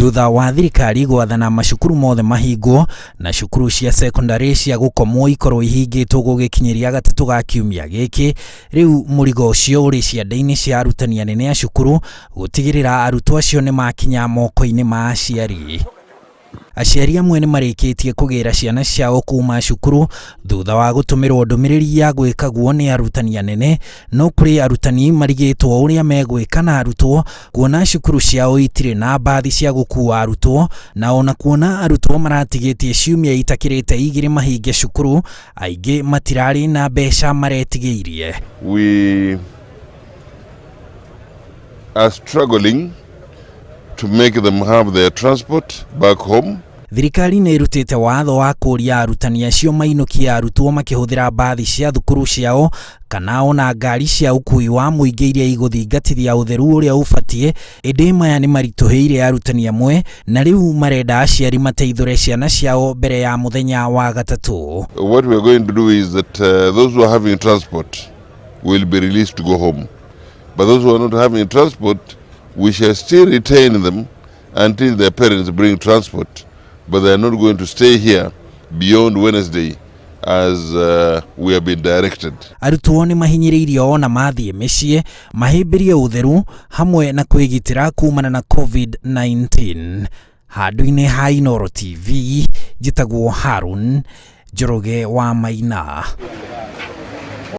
Thutha wa thirikari gwathana macukuru mothe mahingwo na cukuru cia secondary cia gũkomwo ikorwo ihingĩtwo gũgĩkinyĩria gatatũ ga kiumia gĩkĩ, rĩu mũrigo ũcio ũrĩ ciande-inĩ cia arutani anene a cukuru gũtigĩrĩra arutwo acio nĩ makinya moko-inĩ ma aciari. Aciari amwe nĩ marĩkĩtie kũgĩra ciana ciao kuma cukuru thutha wa gũtũmĩrwo ndũmĩrĩri ya gwĩka guo nĩ arutani anene, no kũrĩ arutani marigĩtwo ũrĩa megwĩka na arutwo kuona cukuru ciao itirĩ na mbathi cia gũkua arutwo, na ona kuona arutwo maratigĩtie ciumia itakĩrĩte 2 mahinge cukuru, aingĩ matirarĩ na mbeca maretigĩirie. We are struggling to make them have their transport back home. Thirikari nĩ ĩrutĩte watho wa kũũria arutani acio mainũkie arutwo makĩhũthĩra mbathi cia thukuru ciao kana ona ngari cia ũkuui wa mũingĩ iria igũthingatithia ũtheru ũrĩa ũbatiĩ, ĩndĩ maya nĩ maritũhĩire arutani amwe na rĩu marenda aciari mateithũre ciana ciao mbere ya mũthenya wa gatatũ. What we are going to do is that those who are having transport will be released to go home. But those who are not having transport, we shall still retain them until their parents bring transport. But they are not going to stay here beyond Wednesday as we have been directed. Arutwo nĩ mahinyĩrĩirio ona mathiĩ mĩciĩ mahĩmbĩrie ũtheru hamwe na kwĩgitĩra kumana na COVID-19. Handũ-inĩ ha Inooro TV, njĩtagwo Harun Njoroge wa Maina.